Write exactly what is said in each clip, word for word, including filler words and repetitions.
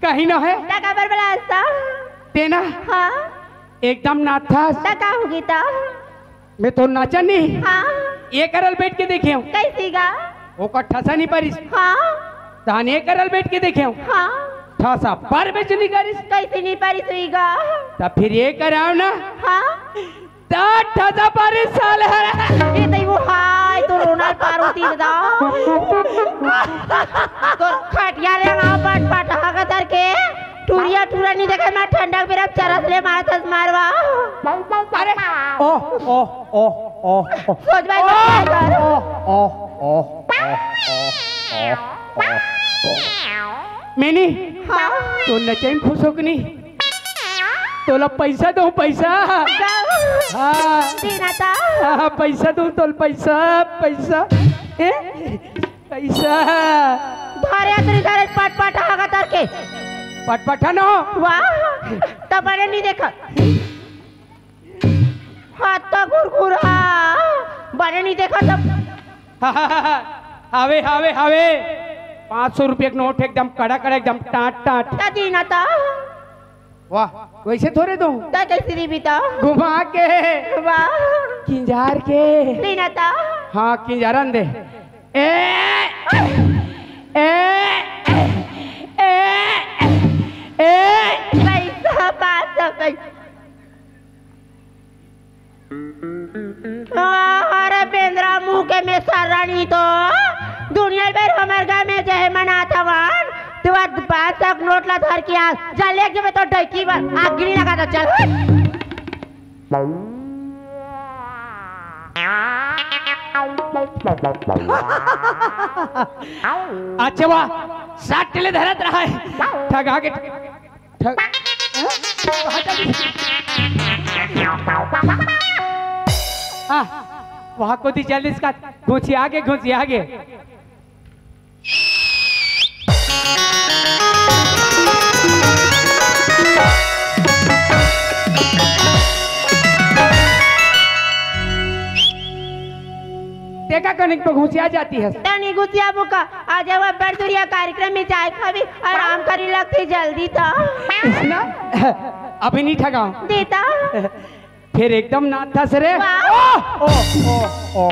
कहीं न है। त काबर बलास त? तेना हाँ। एकदम नाथस। त का होगे त? मैं तो नचनी। हाँ। ये करल बैठ के देखे हूँ। कैसी गा? ओकर ठसा नहीं परिस। हाँ। तान ये करल बैठ के देखे हूँ। हाँ। ठसा पर बेच नहीं करिस। कैसे नहीं परिस हुई गा? त फिर ये कराओ ना। हाँ। त ठसा परिस साल है। ए तई वो हाय तो रोनाल पार होती बता। तो खटिया ले ना पट पट हागा तर के। टूरिया टूरा नहीं देखे मैं ठंडा के बेरा चरस ले मारथस मारवा। अरे, ओ, ओ, ओ, ओ, ओ। सोच भाई, ओ, सोच भाई। ओ, ओ, ओ, ओ, ओ, ओ, ओ। मैनी, हाँ। तो नचई में खुश हो कि नहीं? तोला पैसा दो, पैसा। जाओ। हाँ। दीना ता। हाँ, पैसा दो, तोला पैसा, पैसा। ए? पैसा। धारे अतरी धारे पट पट हागा तर के। पटपटा न हो। वाह, त बने नहीं देखा। हाथ तो गुरगुरा, बने नहीं देखा तब। हावे, हावे, हावे। पाँच सौ रुपये के नोट एकदम कड़ा कड़ा, एकदम टाट टाट। त दीना त। वाह, वैसे थोड़े दो। त कैसे दीबी त? घुमा के। वाह। किंजार के। दीना त। हाँ, किंजारन दे। ए, ए, ए, ए। पैसा, पैसा, पैसा। अरे बेंदरा मुंह के में सरनी तो दुनिया भर हमर गांव में जहे मनात हवन। तू आज पाँच सौ के नोट ला धर के आ, जा ले जबे तो डैकी बर आग गिरी लगा दे, चल। अच्छा वाह, सात टिले धरत रहा है। ठगा के ठग, हाँ? आ, वहाँ को दी चालीस का घुसी आगे, घुसी आगे। देखा कनिक पे घुसिया जाती है। तनी घुसिया बुका, आज वो बड़ दुरिया कार्यक्रम में जाए खाबी, आराम करी लगती जल्दी तो। इसना, अभी नहीं ठगाओ। देता। फिर एकदम नाथ था सरे। वाह। ओ, ओ, ओ, ओ, ओ।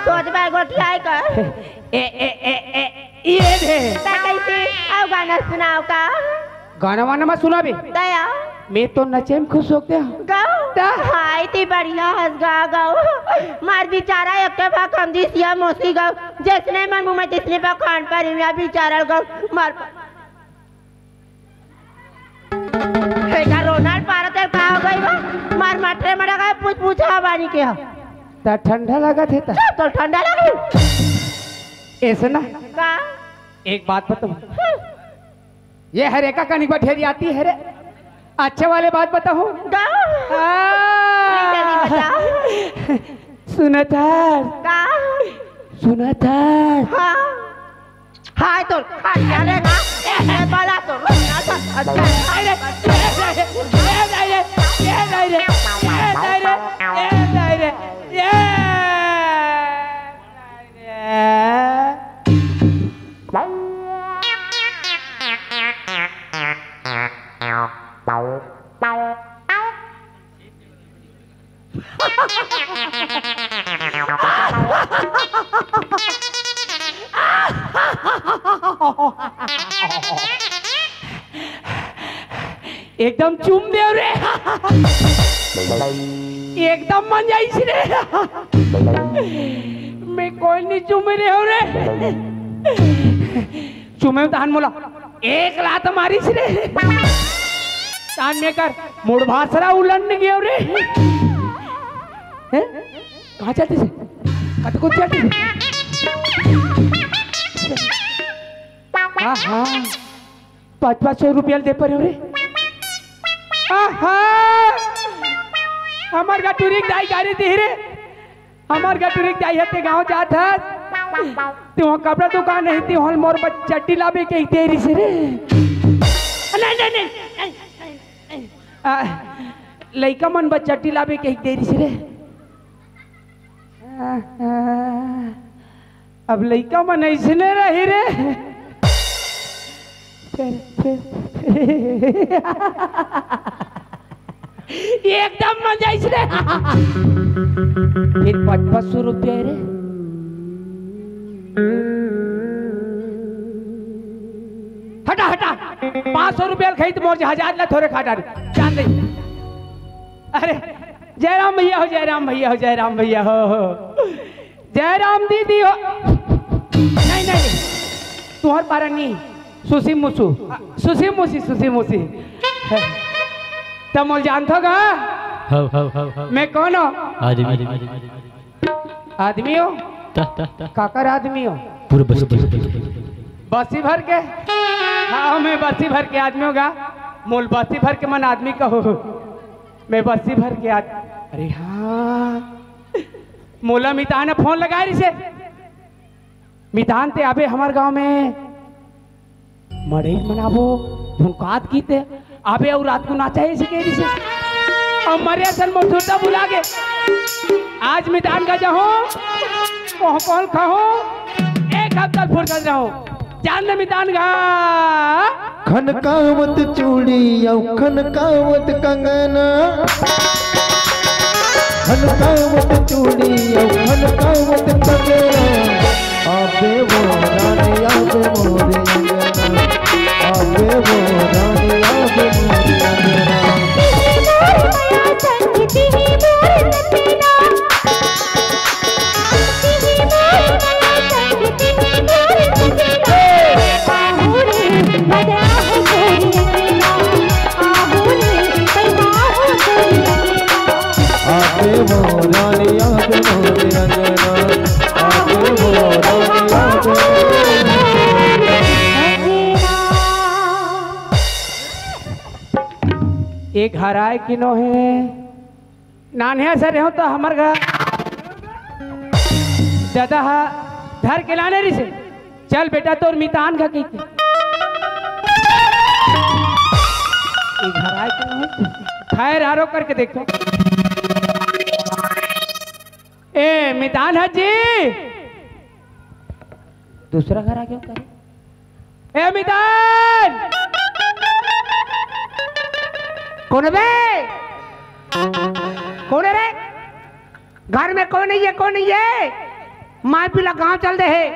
सोच भाई गोठियाई कर। ए, ए, ए, ए, ये दे। ता कैसे? आओ गाना सुनाओ का? गाना वाना मत सुना बे। दया। मैं तो नचे में खुश हो गया। गाओ। ता? हाय ती बढ़िया हंस गा गाओ। मार बेचारा एक के बा कमदी सिया मोसी गाओ। जिसने मन मुंह में जिसने बा खान पर या बेचारा गाओ। मार बेटा रोनाल्ड पारत है, का हो गई बा? मार मटरे मड़ा का पूछ पूछा बानी के ह। ता ठंडा लागत है ता? तो ठंडा लगी। ऐसे ना? का? एक बात बताऊं? हम्म। ये हर एका कनिक बठेरी आती है रे। अच्छे वाले बात बताऊं? गाओ। हाँ। नहीं, जल्दी बताओ। सुना था? का? सुना था? हाँ। हाय तो, हाय, अरे ना। ए, ए, बाला तो, अच्छा, अच्छा। अरे, ए, ए, ए, ए, ए, ए, ए, ए, ए, ए, ए, ए, ए, ए, ए, एकदम चूम देव रे। एकदम मन जाइस रे। मैं कोई नहीं चूम रहे हो रे। चूमे तहन मोला एक लात मारिस रे। तान में कर मुड़ भासरा उलन गयो रे। हैं? कहाँ चलती से? कत को चलती से? हाँ, हाँ। पाँच पाँच सौ रुपया दे परे रे। आहा! हमर गटुरी के दाई गाड़ी दी रे। हमर गटुरी के दाई हते गाँव जात हस। ते वहाँ कपड़ा दुकान नहीं, ते वहाँ मोर बर चड्डी लाबे के दे रही से रे। नहीं, नहीं, नहीं, नहीं, नहीं, नहीं। आ, लइका मन बर चड्डी लाबे के दे रही से रे। आहा! अब लइका मन ऐसने रही रे। एकदम मजा आइस रे। फिर पचपन सौ रुपया रे। हटा, हटा। पाँच सौ रुपया ल खाई त मोर हजार ला थोरे खा डारे। जान दे। अरे, जयराम भैया हो, जयराम भैया हो, जयराम भैया हो, हो। जयराम दीदी हो। नहीं, नहीं, नहीं। तुहर पारा नहीं। सुसी मुसु। सुसी मुसी, सुसी मुसी। त मोल जानथो गा? हव, हव, हव, हव। मैं कौन हो? आदमी। आदमी हो? त, त, त। काकर आदमी हो? पूरे बस्ती। बस्ती भर के? हाँ, मैं बस्ती भर के आदमी हो गा। मोल बस्ती भर के मन आदमी कहो। मैं बस्ती भर के आद-, अरे हाँ। मोला मितान ह फोन लगाए रिसे। मितान ते आबे हमर गांव में मड़ई मनाबो, धुनकात गीत हे। आबे अउ रात को नाचा हे, अइसे कहि दिस। अउ मरे असन मोर सुरता भुला गे। आज मितान घर जाहूं, कोहूं कोहूं खाहूं, एक हफ्ता फुरसत रहूं। जान दे मितान घर। खनकावत चूड़ी अउ खनकावत कंगना, खनकावत चूड़ी अउ खनकावत कंगना। आबे वो रानी, आबे मोरे अंगना। आबे वो रानी, आबे मोरे अंगना। आबे वो रानी, आबे मोरे अंगना। आबे वो रानी, आबे मोरे अंगना। एक हराय किनो हे। नान्हे से रेहेंव त हमर घर ददा ह धर के लाने रिसे, "चल बेटा, तोर मितान घर," कहिके। ए घर आए के नहीं? खैर, आरो करके देखो। ए, मितान ह जी। दूसरा घर आ गया करे। ए मितान! कोन बे? कोन हे रे? घर में कोई नहीं है, कोई नहीं है। माय पीला गांव चल दे हे,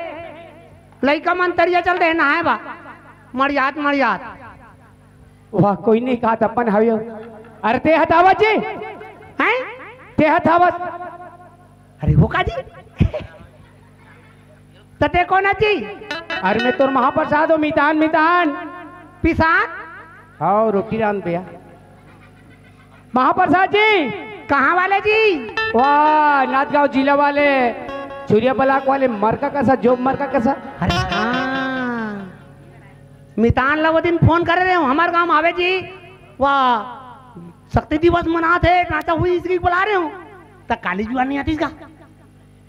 लइका मन तरिया चल दे हे नहाए बा। मड़ियात, मड़ियात। वाह, कोई नहीं कहा त अपन हवे। अरे ते हथावत जी, हैं? ते हथावत। अरे वो का जी? त ते कोन हस जी? अरे मैं तोर महाप्रसाद हो, मितान, मितान। पिसान? हाव, रोटी रांध भैया। महाप्रसाद जी। कहाँ वाले जी? वाह, नांदगांव जिला वाले, छुरिया ब्लॉक वाले, मरका कसा, जोब मरका कसा। अरे हाँ, मितान ला वो दिन फोन करे रेहेंव, हमर गांव आवे जी। वाह, शक्ति दिवस मनात हे, नाचा होही, इसकी बुला रेहेंव। त काली जुआर नहीं आतिस का?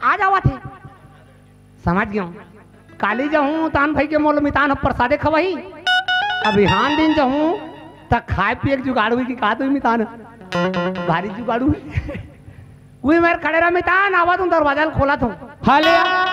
आ जावत हे। समझ गेंव। काली जाहूं, तान भाई के मोल मितान ह प्रसादे खवाही। अब बिहान दिन जाहूं, त खाए पिए के जुगाड़ होही कि का तो मितान ह। भारी जुगाड़ होही। उही मेर खड़े रह मितान, आवत हूं, दरवाजा ल खोलत हूं। हाँ, ले आ।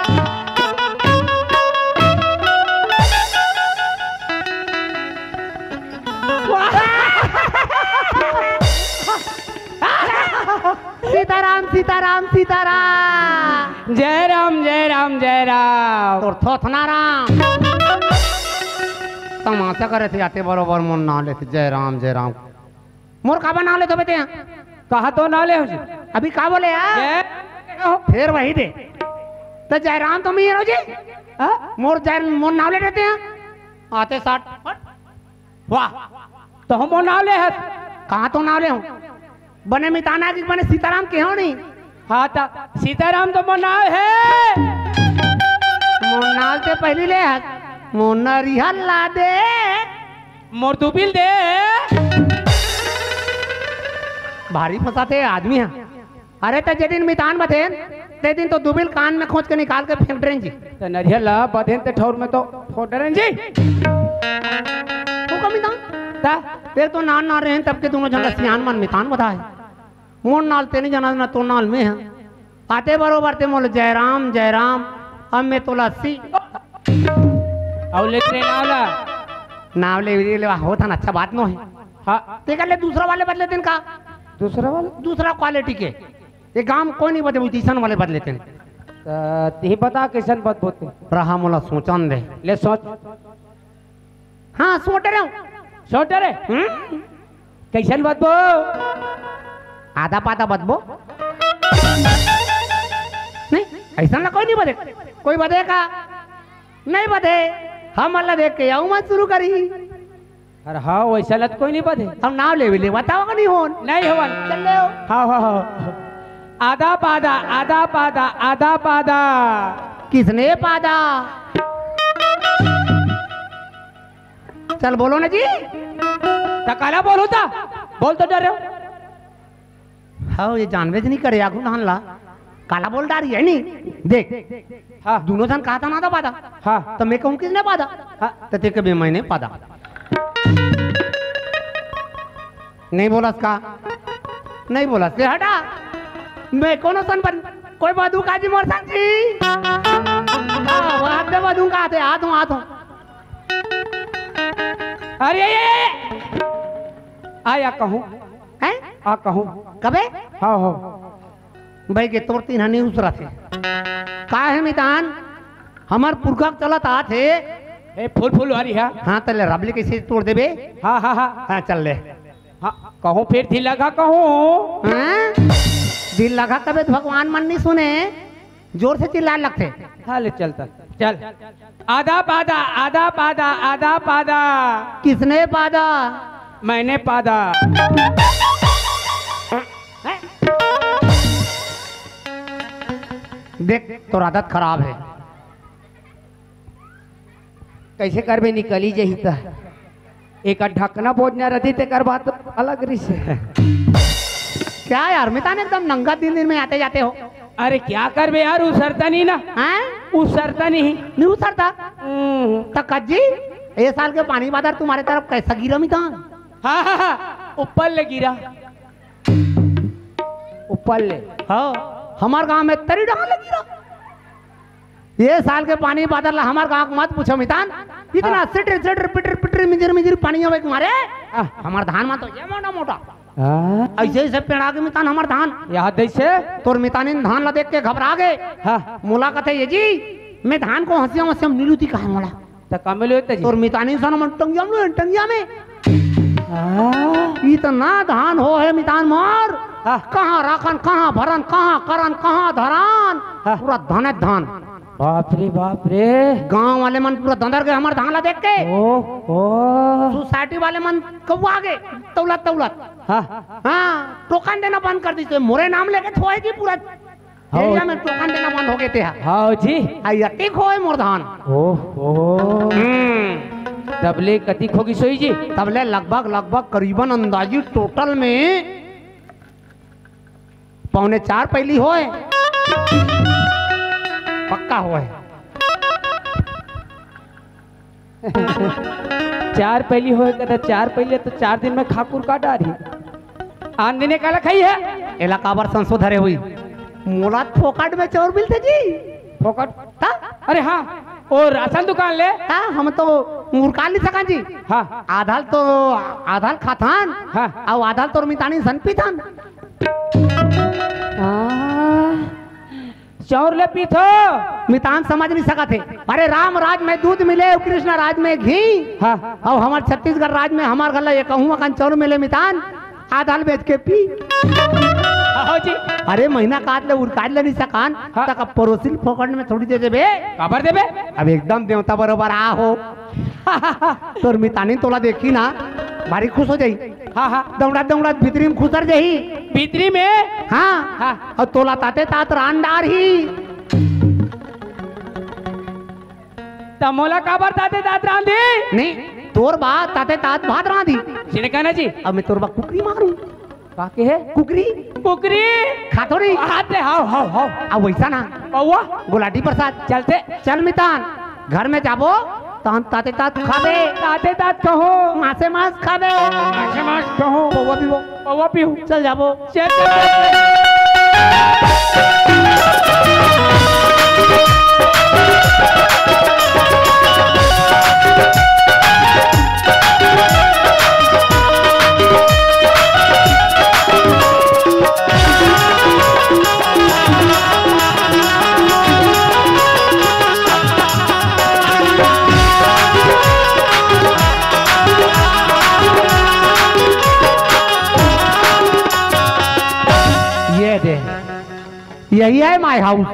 सीताराम, सीताराम, सीताराम। जय राम, जय राम, जय राम। तोर थोथना राम। तमाशा करे थे, आते बरोबर मोर नाव लेथे, जय राम, जय राम। मोर काबर नाव लेथो बे तें? कहाँ तो नाव ले हो जी? अभी का बोले यार? जय हो। फेर वही दे। त जय राम तो मैं ही रहो जी। हाँ? मोर जय, मोर नाव ले देते हैं। आते साठ। वाह, तो हम नाव ले हस। कहाँ तो नाव ले हूँ? बने मितान ह कि बने सीताराम केहेंव नहीं? हाँ, त सीताराम तो मोर नाव हे। मोर नाव ते पहली ले हस। मोर नरिहर ला दे। मोर दुबिल दे। भारी फंसाथे आदमी ह। अरे त जे दिन मितान बथेन, ते दिन तो दुबिल कान में खोंच के निकाल के फेंक डरेन जी। त नरिया ला बथेन ते ठौर में तो फोड़ डरेन जी। वो का मितान? ता? ते तो नान नान रहेन तब के दूनों झन ला सियान मन मितान बथाय। मोर नाल ते नहीं जाना ना तो नाल में है। आते बरोबर ते मोल जयराम, जयराम, अब मैं तोला सी। अउ ले तेरे नाव ला। नाव ले, ले, ले, होत हन, अच्छा बात नो हे। हाँ। तेकर ले दूसरा वाले बदले तेन का? दूसरा वाला? दूसरा क्वालिटी के। ये गांव कोई नहीं बदले, म्यूजिशियन वाले बदले तेन। त तेही बता, कइसन बदबो ते? रहा, मोला सोचन दे। ले सोच। हाँ, सोच रहे हूँ। सोच रहे? हम्म? कइसन बदबो? आधा पाधा बदबो। नहीं, अइसन ला कोई नहीं बदे। कोई बदे का? नहीं बदे। हमन ला देख के अउ मन शुरू करही। अरे हाँ, वइसन ला त कोई नहीं बदे। हम नाव लेवे ले, बताओ का नहीं होन? नहीं होवन। चल ले हो। हाँ, हाँ, हाँ। आधा पाधा, आधा पाधा, आधा पाधा। किसने पाधा? चल बोलो ना जी। त काला बोलहूं त? बोल तो डरे हो। हाँ, ये जानबे ज नहीं करे, आगू नहन ला। काला बोल डारी है नी। देख। हाँ। दोनों झन कहा था ना था पादा। हाँ। त मैं कहूँ किसने पादा? हाँ। त ते कबे मैंने पादा। नहीं बोलस का? नहीं बोलस। ले हटा। मैं कोनो सन बन, कोई बदू का जी मोर सन जी। हाँ, वो हाथ में बदू का आते, हाथ हूँ, हाथ हूँ। अरे, ये, ये, ये। आ, या कहूँ। हैं? आ, कहूँ। कबे? हाँ, हो। भाई के तोर तीन हनी उसरा थे। का है मितान? हमर पुरखा के चलत आत हे। ए, फूल फुलवारी है। हाँ, त ले रबली कइसे तोड़ देबे? हाँ, हाँ, हाँ। हाँ, चल ले। हाँ, कहूँ फिर ढील लगा कहूँ। हाँ? ढील लगा तबे तो भगवान मन नहीं सुने। जोर से चिल्लाए लगथे। हाँ, ले चलता। चल। आधा पादा, आधा पादा, आधा पादा। किसने पादा? मैंने पादा। देख, तोर आदत खराब है। कइसे करबे, निकली जही त। एक ढकना बोझना रही, तेकर बात अलग रहिस। क्या यार, मितान एकदम नंगा दिन दिन में आते जाते हो। अरे क्या करबे यार, उसरता नहीं ना। हैं? उसरता नहीं। नहीं उसरता? हम्म। त कज्जी, ये साल के पानी बादर तुम्हारे तरफ कैसा गिरा मितान? हाँ, हाँ, हाँ, ऊपर ले गिरा। ऊपर ले। हाँ, हमार गांव में तरी डहान ले गिरा। ये साल के पानी बादर ला हमार गांव के मत पूछो मितान, इतना हाँ। सिटर सिटर पिटर पिटर मिजर मिजर पानी आवे के मारे हाँ। हमार धान मा तो ये मोटा मोटा हाँ। ऐसे ऐसे पेड़ा के मितान हमार धान। याद ऐसे? तोर मितानिन धान ला देख के घबरा गे। हाँ। मोला कथे, "ये जी, मैं धान को हंसिया हंसिया मिलू थी कहा मोला।" त का मिलू होते जी? तोर मितानिन सन मन टंगिया में, टंगिया में। हाँ। इतना धान हो है मितान मार। हाँ। कहाँ राखन, कहाँ भरन, कहाँ करन, कहाँ धरान। हाँ। पूरा धाने धान। बाप रे, बाप रे। गांव वाले मन पूरा दंदर गए हमार धान ला देख के। ओ, ओ। सोसाइटी वाले मन कौआ गे, तौलत, तौलत। हाँ। हाँ, टोकन देना बंद कर दी, तो मोरे नाम लेके थोए जी पूरा हाँ। एरिया में टोकन देना बंद हो गए थे। हाँ जी। आई अतिक होए मोर धान। ओ, ओ। हम्म। तबले कतिक होगी सोई जी? तबले लगभग, लगभग करीबन अंदाजी टोटल में पौने चार पैली होए, पक्का होए। चार पैली होए कदा, चार पैली तो चार दिन में खाकुर का डारी। आन दिने काला खाई है? एला काबर संसो धरे हुई? मोला फोकट में चाउर मिलथे जी। फोकट? ता? अरे हाँ, ओ राशन दुकान ले। ता हम तो मुरकाल नहीं सकन जी। हाँ। आधाल तो, आधाल खाथन। हाँ। अउ आधाल तोर मितानी सन पीथन। हाँ। चाउर ले पीथो। मितान समझ नहीं सकत हे। अरे राम राज में दूध मिले, कृष्ण राज में घी। हाँ। अउ हमर छत्तीसगढ़ राज में हमर घर ला ये कहूँ अकन चाउर मिले मितान, आधाल बेच के पी। हाँ जी। अरे महीना काट ले, उरकाट ले नहीं सकान, हाँ। तक अब पड़ोसी फोकट में थोड़ी दे देबे। काबर देबे? अब एकदम देवता बरोबर आ हो। तोर मितानी तोला देखी ना, भारी खुश हो जाई। हाँ, हाँ। दौड़त, दौड़त भीतरी में खुसर जाही। भीतरी में? हाँ। हाँ। अउ तोला ताते तात रान डारही। त मोला काबर ताते तात रांधी? नहीं, तोर बा ताते तात भात रांधी। सिने कहना जी? अब मैं तोर बा कुकरी मारूं। का के है? कुकरी। कुकरी। खाथो नहीं? आते, हाव, हाव, हाव। अब वैसा ना। पौवा? गुलाटी प्रसाद। चलते। चल मितान, घर में जाबो, तहन ताते तात खाबे। ताते तात कहो। मासे मास खाबे। मासे मास कहो। पौवा पीबो। पौवा पीहू। चल जाबो। चल, चल, चल, चल। यही है my house।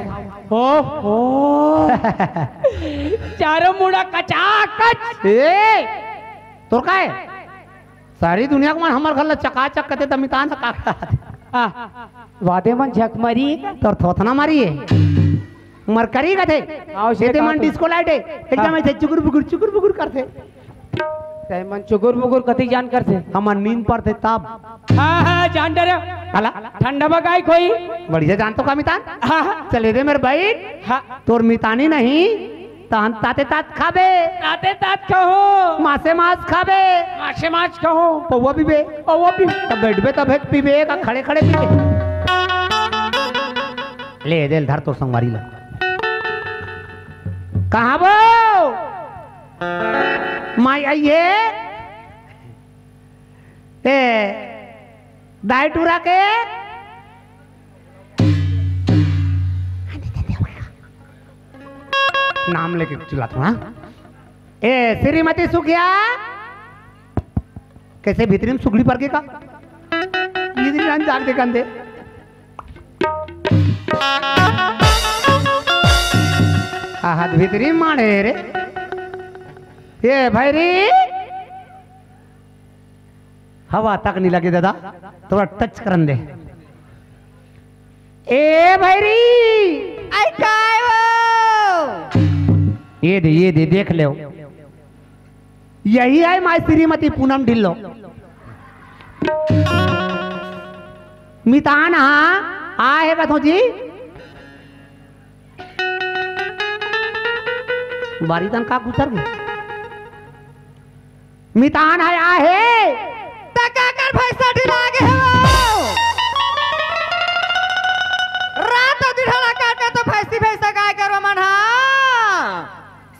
ओ, ओ। चारों मुड़ा कचाकच। ए, तोर का है? सारी दुनिया के मन हमर घर ला चकाचक कथे, त मितान ह का करत हे? हाँ। वादे मन झक मारी। तोर थोथना मारी है। मरकरी कथे। आओ, एते मन disco light है। एकदम हाँ। ऐसे चुकुर बुकुर, चुकुर बुकुर करथे। तै मन चुकुर बुकुर कति जान करथे? हमर नींद परथे तब। हाँ, हाँ, जान डरे। हला? ठंडा बगाई कोई? बढ़िया जानथों का मितान? हाँ, हाँ। चले दे मेरे भाई। हाँ। तोर मितानी नहीं, तहन ताते तात खाबे। ताते तात कहो। मासे मास खाबे। मासे मास कहो। पौवा पीबे। पौवा पी। तब बैठबे तब पीबे, का खड़े खड़े पीबे। ले, दे ल धर तोर संगवारी ला। कहाँ वो? माई आइए। ए, दाई टूरा के। नाम लेके चिल्लाथों, हाँ? ए, श्रीमती सुखिया। कैसे भीतरी में सुगड़ी पर के का? भीतरी रान जाग दे कंधे। हाथ भीतरी मारे रे। ए भैरी, हवा तक नहीं लगे दादा, थोड़ा touch करन दे। ए भैरी, आई काय वो? ये दे, ये दे, देख ले। यही है माई श्रीमती पूनम ढिल्लो। मितान हाँ, आ हे कथो जी। बारी तन का गुजर गए। मितान है, आ हे। त काकर भैंसा ढिला गे हे वो? रात अउ दिन हला काटे तो भैंसी भैंसा गाय गरवा मन हा।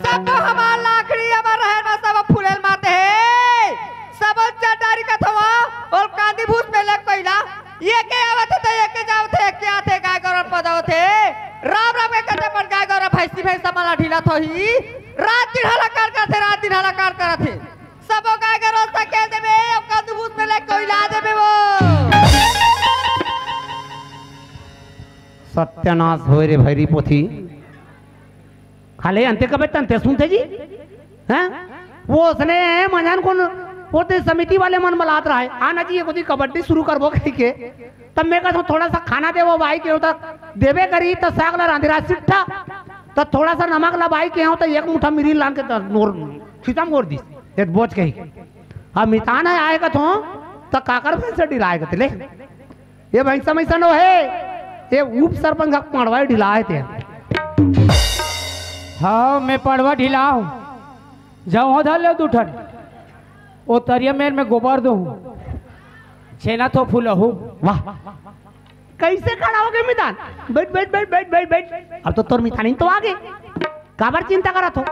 सब तो हमार लाखड़ी अबर रहे ना, सब फूलेल माते हे। सब चटारी कथवा, ओल कांदी भूस में ले कोइला। ये के आवत हे तो ये के जावत हे, ये के आथे, गाय गरवा पदावत हे। राम राम के कथे पर गाय गरवा भैंसी भैंसा मला ढिला थोही। रात दिन हला कार करथे, रात दिन हला कार करथे। सबो गाय गरु सकेल देबे, ओकर दुबूत में ले कोइला देबे वो। सत्यानाश होय रे भैरी पोथी। खाले अंते कबे तंते सुनते जी? हैं? वो उसने मजान कोन, वो ते समिति वाले मन बलात रहा है। आना जी, ये कोती कबड्डी शुरू करबो कहिके। तब मैं कहता हूँ, थोड़ा सा खाना देवो बाई के, त देबे करी, त साग ला रांधे रहा सिट्ठा, त थोड़ा सा नमक ला बाई के हो, त एक मुठा मिरी लान के त नोर खितम कर दी, ये बोझ कही। अब मितान है आए कथो, त काकर भैंसा ढिलाए कथे ले। ये भैंसा मैसा नो है, ये उप सरपंच का पड़वा ढिलाए थे। हाँ, मैं पड़वा ढिलाओ। जाओ, धर ले दू ठन। ओ तरिया मेर में गोबर दो। छेना तो फूलहू। वाह, कैसे खड़ा हो गए मितान? बैठ, बैठ, बैठ, बैठ, बैठ, बैठ। अब तो तोर मितानी तो आ गए। काबर चिंता करत हो?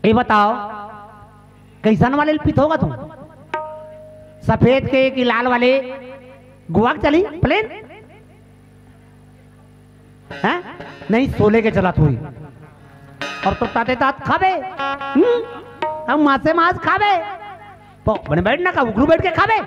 ये बताओ, कैसन वाले ल पिथोगा तुम? सफेद के कि लाल वाले? गोवा के चली, plain? हैं? नहीं, सोले के चलत हुई। और तो ताते तात खाबे, हम्म? हम मासे मास खाबे। तो बने बैठ ना का, उकरू बैठ के खाबे।